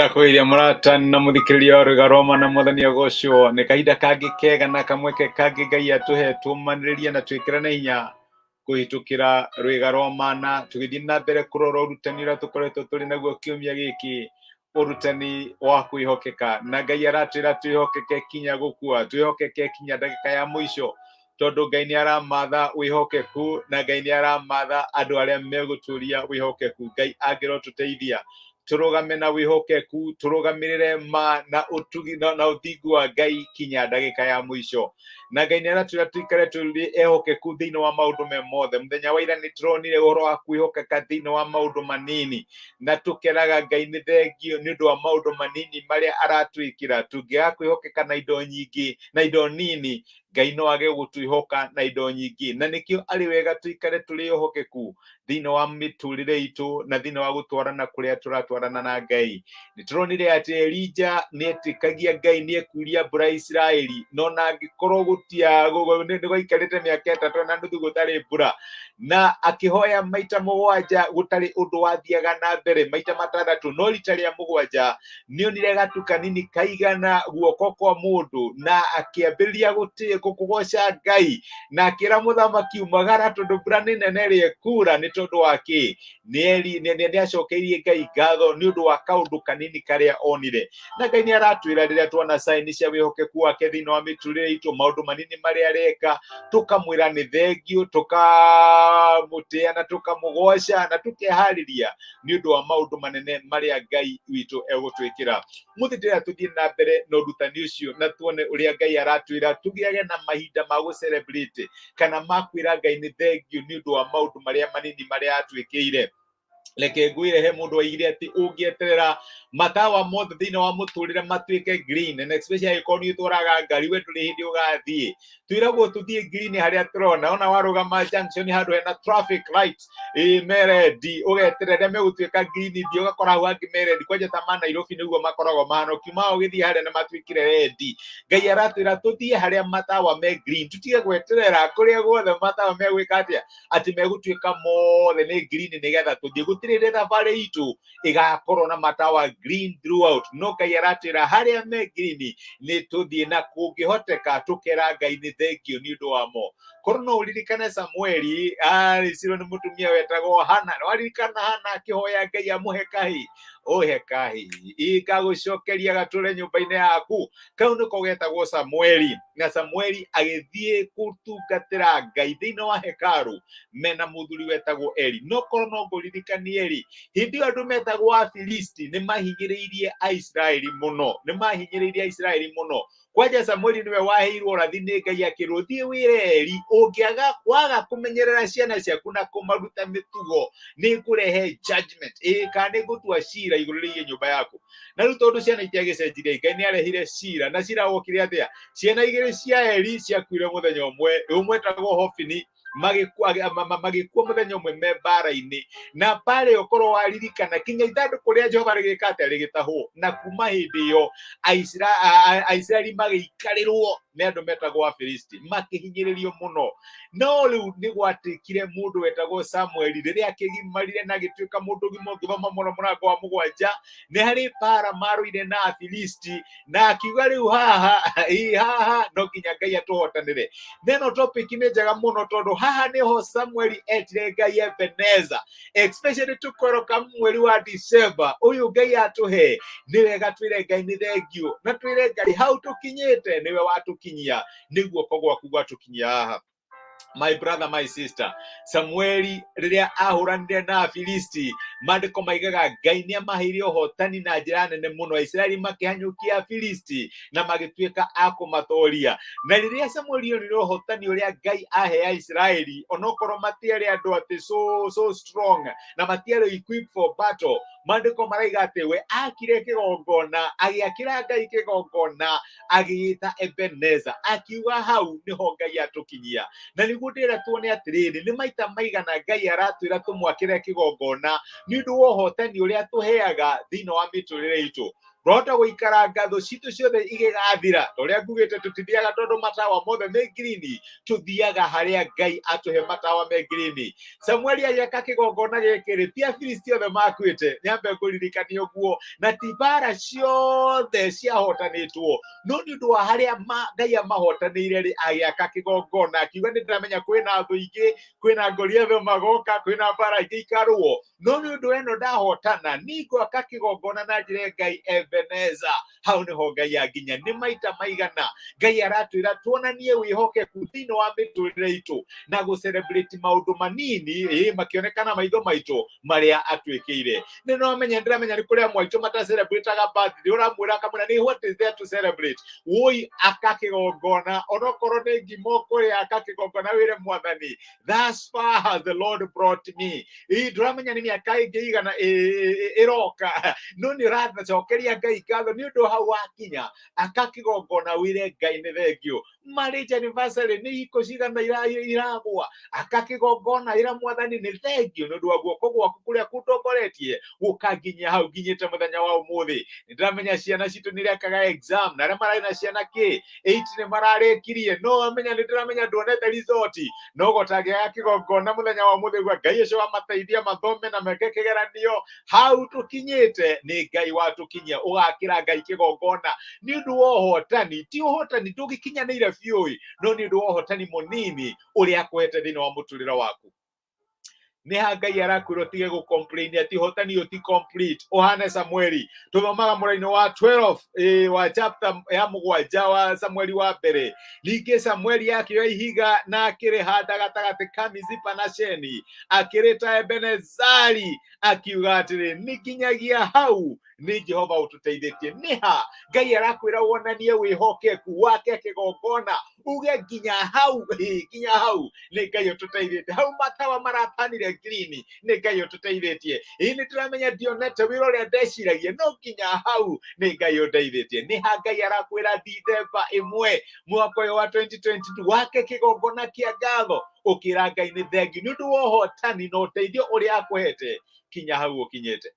Ndakũgeithia mũrata na mũthikĩrĩria wa rwĩga rwa mwana mwathani agocwo. Nĩ kahinda kangĩ kega na kamweke kangĩ Ngai atũhe tũmanĩrĩrie na twĩkĩrane hinya kũhĩtũkĩra rwĩga rwa mana, tũgĩthiĩ na mbere kũrora ũrutani ũrĩa tũkoretwo tũrĩ naguo kiumia gĩkĩ, ũrutani wa kwĩhokeka. Na Ngai aratwĩra twĩhokeke kinya gũkua, twĩhokeke kinya ndagĩka ya mũico, tondũ Ngai nĩ aramatha wĩhokeku na Ngai nĩ aramatha andũ arĩa megũtũria wĩhokeku. Ngai angĩrotũteithia tũrũgame na wĩhokeku, tũrũgamĩrĩre ma na ũtugi na ũthingu wa Ngai kinya ndagĩka ya mũico. Na Ngai nĩ aratwĩra tũikare tũrĩ ehokeku thĩinĩ wa maũndũ me mothe. Mũthenya wa ira nĩ tũronire ũhoro wa kwĩhokeka thĩinĩ wa maũndũ manini, na tũkeraga Ngai nĩ thengio nĩ ũndũ wa maũndũ manini marĩa aratwĩkĩra. Tũngĩaga kwĩhokeka na indo nyingĩ na indo nini, Ngai no age gũtwĩhoka na indo nyingĩ. Na nĩkĩo arĩ wega tũikare tũrĩ ehokeku thĩinĩ wa mĩtũrĩre itũ na thĩinĩ wa gũtwarana kũrĩa tũratwarana na Ngai. Nĩ tũronire atĩ Elija nĩ etĩkagia Ngai nĩ ekuria mbura Isiraeli, no na angĩkorwo gũtia nĩ gwaikarĩte mĩaka ĩtatũ na nuthu gũtarĩ mbura, na akĩhoya maita mũgwanja gũtarĩ ũndũ wathiaga na mbere, maita matandatũ, no rita rĩa mũgwanja nĩonire gatu kanini kaigana guoko kwa mũndũ, na akĩambĩrĩria kũgoca Ngai, na akĩra mũthamaki umagara tondũ mbura nĩ nene ĩrĩa ĩkura. Nĩ tondũ wa kĩ? Nĩ acokeirie Ngai ngatho nĩ ũndũ wa kaũndũ kanini karĩa onire. Na Ngai nĩ aratwĩra rĩrĩa tuona sign cia wĩhokeku wake thĩinĩ wa mĩtũrĩre itũ, maũndũ manini marĩa areka, tũkamwĩra nĩ thengio, tũkamũtĩa na tũkamũgoca na tũkeharĩria nĩ ũndũ wa maũndũ manene marĩa Ngai witũ egũtwĩkĩra. Mũthĩ ndĩrenda tũthiĩ na mbere na ũrutani ũcio na tuone ũrĩa Ngai aratwĩra tũgĩage na mahinda ma gũ celebrate kana ma kwĩra Ngai nĩ thengio nĩ ũndũ wa maũndũ marĩa manini marĩa atwĩkĩire. Reke ngwĩre, he mũndũ waigire atĩ ũngĩeterera matawa mothe thĩinĩ wa mũtũrĩre matuĩke green, and especially angĩkorwo nĩ ũtwaraga ngari, we ndũrĩ hĩndĩ ũgathiĩ. Twĩragwo tũthiĩ green harĩa tũrona, ona warũgama junction handũ hena traffic light ĩ me red, ũgeterera rĩrĩa megũtuĩka green, thiĩ ũgakora hau hangĩ me red. Kwanja ta ma Nairobi nĩguo makoragwo mahana, ũkiuma hau ũgĩthiĩ harĩa nĩ matuĩkire red. Ngai aratwĩra tũthiĩ harĩa matawa me green, tũtige gweterera kũrĩa guothe matawa megwĩka atĩa, atĩ megũtuĩka mothe nĩ green nĩgetha tũthiĩ. Gũtirĩ hĩndĩ thabarĩ itũ ĩgakorwo na matawa green throughout, no Ngai aratwĩra harĩa me green nĩ tũthiĩ, na kũngĩhoteka tũkera Ngai nĩ thengio nĩ ũndũ wamo. Korwo no ũririkane Samueli arĩcirwo nĩ mũtumia wetagwo Hana. Nĩ waririkana Hana akĩhoya Ngai amũhe kahĩ, ũhe kahĩ igagũcokeria gatũre nyũmba-inĩ yaku. Kau nĩko getagwo Samueli. Na Samueli agĩthiĩ gũtungatĩra Ngai thĩinĩ wa hekarũ mena mũthuri wetagwo Eli. No korwo no ngũririkanie rĩ, hĩndĩ ĩyo andũ metagwo Afilisti nĩ mahinyĩrĩirie Aisiraeli mũno, nĩ mahinyĩrĩirie Aisiraeli mũno. Kwanja Samueli nĩwe waheirwo ũrathi nĩ Ngai akĩrwo, thiĩ wĩre Eli, ũngĩaga waga kũmenyerera ciana ciaku na kũmaruta mĩtugo, nĩ ngũrehe judgment, ĩĩ kana nĩ ngũtua cira igũrũ rĩgiĩ nyũmba yaku. Na rĩu tondũ ciana itiagĩcenjirie, Ngai nĩ arehire cira. Na cira wokire atĩa? Ciana igĩrĩ cia Eli ciakuire mũthenya ũmwe, ũmwe etagwo Hofini, magĩkua magĩkua mũthenya ũmwe me mbara-inĩ. Na mbara ĩyo, korwo waririkana, kinya ithandũkũ rĩa Jehova rĩgĩka atĩa? Rĩgĩtahwo. Na kuma hĩndĩ ĩyo Aisiraeli magĩikarĩrwo nĩ andũ metagwo Afilisti, makĩhinyĩrĩrio mũno. No rĩu nĩ gwatuĩkire mũndũ wetagwo Samueli, rĩrĩa akĩgimarire na agĩtuĩka mũndũ ũgima. Ũngĩthoma mũno mũrango wa mũgwanja, nĩ harĩ mbara marũire na Afilisti, na akiuga rĩu haha ĩ haha no nginya Ngai atũhotanĩre. Neno topic nĩ njega mũno tondũ haha nĩho Samueli etire Ngai Ebeneza, especially tũkoroka mweri wa December ũyũ Ngai atũhe. Nĩ wega twĩre Ngai nĩ thengio, na twĩre Ngai hau tũkinyĩte nĩwe watũkinyia, nĩ guoko gwaku gwatũkinyia haha. My brother, my sister, Samueli rĩrĩa ahũranire na Afilisti, maandĩko maigaga Ngai nĩ amaheire ũhotani na njĩra nene mũno. Aisiraeli makĩhanyũkia Afilisti na magĩtuĩka a kũmatoria. Na rĩrĩa Samueli onire ũhotani ũrĩa Ngai ahe Aisiraeli, onokorwo matiarĩ andũ atĩ so, so strong na matiarĩ equipped for battle, maandĩko maraiga atĩ we akire kĩgongona, agĩakĩra Ngai kĩgongona, agĩgĩta Ebeneza, akiuga hau nĩho Ngai atũkinyia. Na nĩguo ndĩra tuone atĩrĩrĩ, nĩ maita maigana Ngai aratwĩra tũmwakĩre kĩgongona nĩ ũndũ wa ũhotani ũrĩa tũheaga thĩinĩ wa mĩtũrĩre itũ. Ndwahota gũikaranga thũ citũ ciothe igĩgathira. Ta ũrĩa ngugĩte, tũtithiaga tondũ matawa mothe me ngirini, tũthiaga harĩa Ngai atũhe matawa me ngirini. Samueli agĩaka kĩgongona gĩkĩ rĩ, ti Afilisti othe makuĩte, nyambe ngũririkanie ũguo, na ti mbara ciothe ciahotanĩtwo, no nĩ ũndũ wa harĩa Ngai amahotanĩire rĩ, agĩaka kĩgongona akiuga, nĩ ndĩramenya kwĩna thũ ingĩ, kwĩna Goliath magoka, kwĩna mbara ingĩ ikarũo, no nĩ ũndũ ĩno ndahotana, ningwaka kĩgongona na njĩra Ngai Ebeneza. Hau nĩho Ngai anginya. Nĩ maita maigana Ngai aratwĩra tuonanie wĩhokeku thĩinĩ wa mĩtũrĩre itũ na gũ celebrate maũndũ manini ĩ makĩonekana maitho maitũ marĩa atwĩkĩire. Nĩ no menya, ndĩramenya nĩ kũrĩ amwe aitũ mata celebrataga birthday, ũramwĩra akamwĩra nĩ what is there to celebrate. Woi, aka kĩgongona, onokorwo nĩ ngima ũkũrĩa, aka kĩgongona wĩre Mwathani, "Thus far has the Lord brought me." Ĩ ndũramenya nĩ mĩaka ĩngĩ igana ĩroka, no nĩ ũracokeria Ngai ngatho nĩ ũndũ hau wakinya. Aka kĩgongona wĩre Ngai nĩ thengiũ. Marriage anniversary, nĩ hiko cigana iragwa? Aka kĩgongona, ĩra Mwathani nĩ thengiũ nĩ ũndũ wa guoko gwaku kũrĩa kũndongoretie gũka nginya hau nginyĩte mũthenya wa ũmũthĩ. Nĩ ndĩramenya ciana citũ nĩ irekaga exam, na arĩa mararĩ na ciana kĩ 8 nĩ mararĩkirie, no amenya nĩ ndĩramenya nduonete result, no gotangĩaga kĩgongona mũthenya wa ũmũthĩ gwa Ngai ũcio wamateithia mathome na meke kĩgeranio. Hau tũkinyĩte nĩ Ngai watũkinyia. Ũgakĩra Ngai kĩgongona nĩ ũndũ wa ũhotani, ti ũhotani ndũgĩkinyanĩire biũ, no nĩ ũndũ wa ũhotani mũnini ũrĩa akũhete thĩinĩ wa mũtũrĩre waku. Nĩ ha Ngai arakwĩra ũtige gũ complain atĩ ũhotani ũyũ ti complete, ũhane Samueli. Tũthomaga mũrainĩ wa 12 wa chapter ya 7 wa Samueli wa mbere. Ningĩ Samueli akĩoya ihiga na akĩrĩhanda gatagatĩ ka Mizipa na Sheni, akĩrĩta Ebenezari, akiuga atĩrĩ, nĩ nginyagia hau nĩ Jehova ũtũteithĩtie. Nĩ ha Ngai arakwĩra wonanie wĩhokeku wake kĩgongona, uge nginya hau, nginya hau nĩ Ngai ũtũteithĩtie. Hau matawa maratanire ngirini, nĩ Ngai ũtũteithĩtie. Ĩ nĩ ndĩramenya ndionete wĩra ũrĩa ndeciragia, no nginya hau nĩ Ngai ũndeithĩtie. Nĩ ha Ngai arakwĩra Dithemba 1 mwaka ũyũ wa 2022 wake kĩgongona kĩa ngatho, ũkĩra Ngai nĩ thengiũ nĩ ũndũ wa ũhotani na ũteithio ũrĩa akũhete kinya hau ũkinyĩte?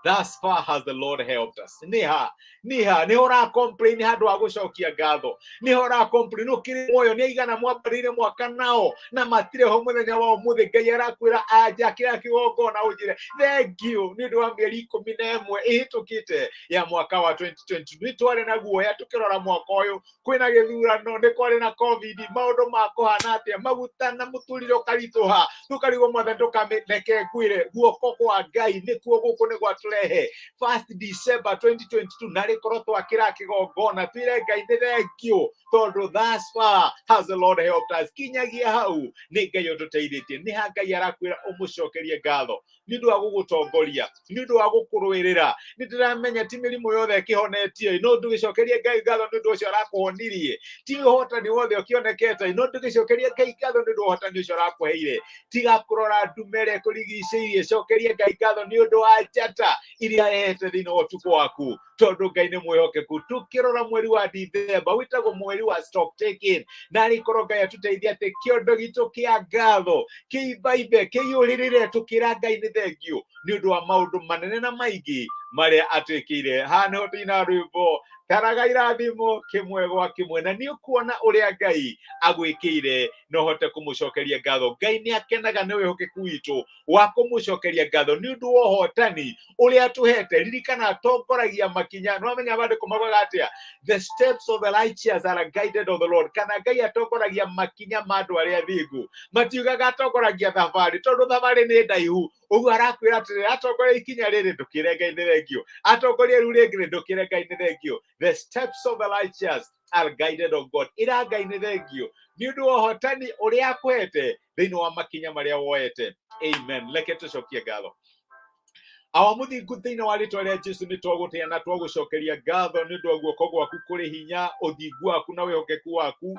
Thus far has the Lord helped us. Nĩ ha nĩ ha nĩ ũra complain handũ ha gũcokia ngatho? Nĩ ũra complain ũkĩrĩ muoyo? Nĩ aigana mwambĩrĩire mwaka nao na matirĩ ho mũthenya wa ũmũthĩ? Ngai arakwĩra anja kĩra kĩgongona ũnjĩre thank you nĩ ũndũ wa mĩeri 11 ĩhĩtũkĩte ya mwaka wa 2020. Nĩ twarĩ na guoya tũkĩrora mwaka ũyũ, kwĩna gĩthurano, nĩ kwarĩ na COVID, maũndũ makũhana atĩa, maguta na mũtũrĩre ũkaritũha, tũkarigwo, Mwathani, ndũkamĩreke ngwĩre guoko kwa Ngai nĩkuo gũkũ nĩ gwatũrehe 1st December 2022. Na rĩkorwo twakĩra kĩgongona twĩre Ngai nĩ thengiũ tondũ thus far has the Lord helped us, kinyagia hau nĩ Ngai ũtũteithĩtie. Nĩ ha Ngai arakwĩra ũmũcokerie ngatho nĩ ũndũ wa gũgũtongoria, nĩ ũndũ wa gũkũrũĩrĩra? Nĩ ndĩramenya ti mĩrimũ yothe ĩkĩhonetie, no ndũgĩcokerie Ngai ngatho nĩ ũndũ ũcio arakũhonirie. Ti ũhotani wothe ũkĩonekete, no ndũgĩcokerie Ngai ngatho nĩ ũndũ wa ũhotani ũcio arakũheire. Tiga kũrora ndume ĩrĩa ĩkũrigicĩirie, cokerie Ngai ngatho nĩ ũndũ wa njata iria ehete thĩinĩ wa ũtukũ waku, tondũ Ngai nĩ mwĩhokeku. Tukĩrora mweri wa Dithemba wĩtagwo mweri wa stock taking, na rĩkorwo Ngai atũteithia atĩ kĩondo gitũ kĩa ngatho kĩimbaimbe kĩiyũrĩrĩre, tũkĩra Ngai nĩ thengiũ nĩ ũndũ wa maũndũ manene na maingĩ marĩa atwĩkĩire. Haha nĩho tũina rwĩmbo taraga irathimo kĩmwe gwa kĩmwe, na nĩ ũkuona ũrĩa Ngai agwĩkĩire na ũhote kũmũcokeria ngatho. Ngai nĩ akenaga nĩ wĩhokeku witũ wa kũmũcokeria ngatho nĩ ũndũ wa ũhotani ũrĩa atũhete. Ririkana, atongoragia makinya. No amenya maandĩko maugaga atĩa? "The steps of the righteous are guided of the Lord," kana Ngai atongoragia makinya ma andũ arĩa athingu. Matiugaga atongoragia thabarĩ, tondũ thabarĩ nĩ ndaihu. Ũguo arakwĩra atĩrĩ, atongoria ikinya rĩrĩ, ndũkĩre Ngai nĩ thengiũ, atongoria rĩu rĩngĩ, ndũkĩre Ngai nĩ thengiũ. The steps of the righteous are guided of God. Ĩra Ngai nĩ thengiũ nĩ ũndũ wa ũhotani ũrĩa akwete thĩinĩ wa makinya marĩa woete. Amen. Reke tũcokie ngatho. Awa mũthingu, thĩinĩ wa rĩtwa rĩa Jesu nĩ twagũtĩa na twagũcokeria ngatho nĩ ũndũ wa guoko gwaku kũrĩ hinya, ũthingu waku na wĩhokeku waku.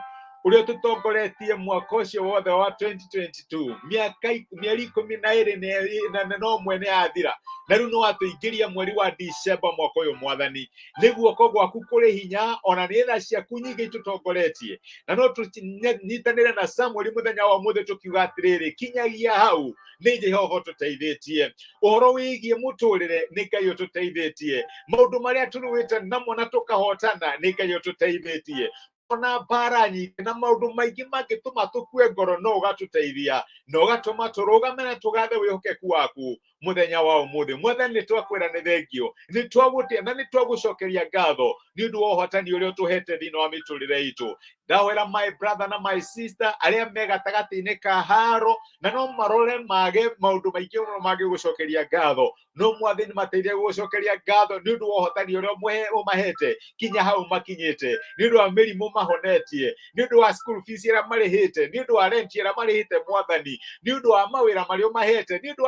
Ũrĩa ũtũtongoretie mwaka ũcio wothe wa 2022, mĩaka mĩeri 12 na no ũmwe nĩ yathira, na rĩu nĩ watũingĩria mweri wa Dicemba mwaka ũyũ. Mwathani, nĩ guoko gwaku kũrĩ hinya, ona nĩ tha ciaku nyingĩ itũtongoretie, na no tũnyitanĩre na Samueli mũthenya wa ũmũthĩ tũkiuga atĩrĩrĩ, kinyagia hau nĩ Jehova ũtũteithĩtie. Ũhoro wĩgiĩ mũtũrĩre, nĩ Ngai ũtũteithĩtie. Maũndũ marĩa tũrũĩte namo na tũkahotana, nĩ Ngai ũtũteithĩtie. Ona mbara nyingĩ na maũndũ maingĩ mangĩtũma tũkue ngoro, no ũgatũteithia na ũgatũma tũrũgame na tũgathe wĩhokeku waku mũthenya wa ũmũthĩ. Mwathani, nĩ twakwĩra nĩ thengio, nĩ twagũtĩa na nĩ twagũcokeria ngatho nĩ ũndũ wa ũhotani ũrĩa ũtũhete thĩinĩ wa mĩtũrĩre itũ. Ndahoera my brother na my sister arĩa me gatagatĩ-inĩ ka haro na no marore mage maũndũ maingĩ mũno mangĩgũcokeria ngatho, no Mwathani, mateithie gũgũcokeria ngatho nĩ ũndũ wa ũhotani ũrĩa ũmahete kinya hau makinyĩte, nĩ ũndũ wa mĩrimũ mahonetie, nĩ ũndũ wa school fees ĩrĩa marĩhĩte, nĩ ũndũ wa rent ĩrĩa marĩhĩte, Mwathani, nĩ ũndũ wa mawĩra marĩa ũmahete, nĩ ũndũ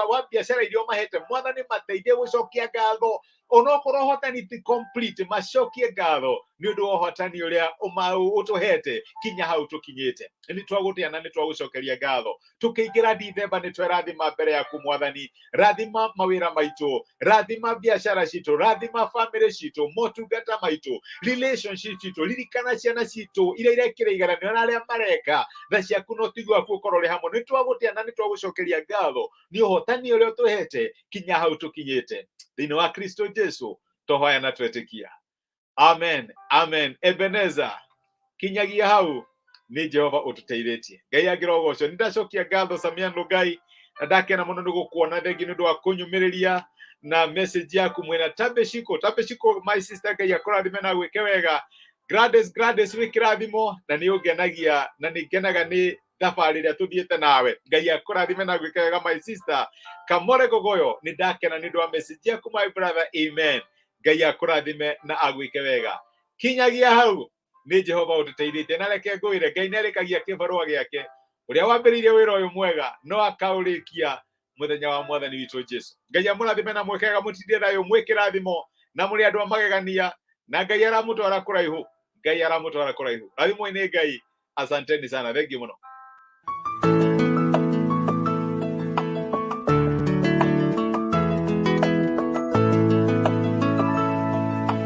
wa biacara iria ũmahete. Mwathani, mateithie gũcokia ngatho onokorwo ũhotani ti complete, macokie ngatho nĩ ũndũ wa ũhotani ũrĩa ũtũhete kinya hau tũkinyĩte. Nĩ twagũtĩa na nĩ twagũcokeria ngatho. Tũkĩingĩra Dithemba, nĩ twerathima mbere yaku. Mwathani, rathima mawĩra maitũ, rathima biacara citũ, rathima famĩlĩ citũ, motungata maitũ, relationship citũ. Ririkana ciana citũ iria irekĩra igeranio na arĩa mareka. Tha ciaku no tiguo waku ũkorwo ũrĩ hamwe. Nĩ twagũtĩa na nĩ twagũcokeria ngatho nĩ ũhotani ũrĩa ũtũhete kinya hau tũkinyĩte. Thĩinĩ wa Kristo Jesu twahoya na twetĩkia, amen, amen. Ebeneza, kinyagia hau nĩ Jehova ũtũteithĩtie. Ngai angĩrogocwo. Nĩ ndacokia ngatho, Samian Lugai, na ndakena mũno nĩ gũkuona. Thengi nĩ ũndũ wa kũnyũmĩrĩria na message yaku. Mwĩna Tabeshiko, Tabeshiko, my sister, Ngai akũrathime na gwĩke wega. Gladys, Gladys, wĩ kĩrathimo na nĩ ũngenagia na nĩ ngenaga nĩ thabarĩ ĩrĩa tũthiĩte nawe. Ngai akũrathime na gwĩke wega, my sister. Kamore Gogoyo, nĩ ndakena nĩ ũndũ wa message yaku, my brother, amen. Ngai akũrathime na agwĩke wega. Kinyagia hau nĩ Jehova ũtũteithĩtie. Na reke ngwĩre, Ngai nĩ arĩkagia kĩbarũa gĩake. Ũrĩa wambĩrĩirie wĩra ũyũ mwega no akaũrĩkia mũthenya wa Mwathani witũ Jesu. Ngai amũrathime na mwĩkega, mũtindie thayũ, mwĩ kĩrathimo na mũrĩ andũ a magegania, na Ngai aramũtwara kũraihu. Ngai aramũtwara kũraihu. Rathimwo nĩ Ngai. Asanteni sana, thank you mũno.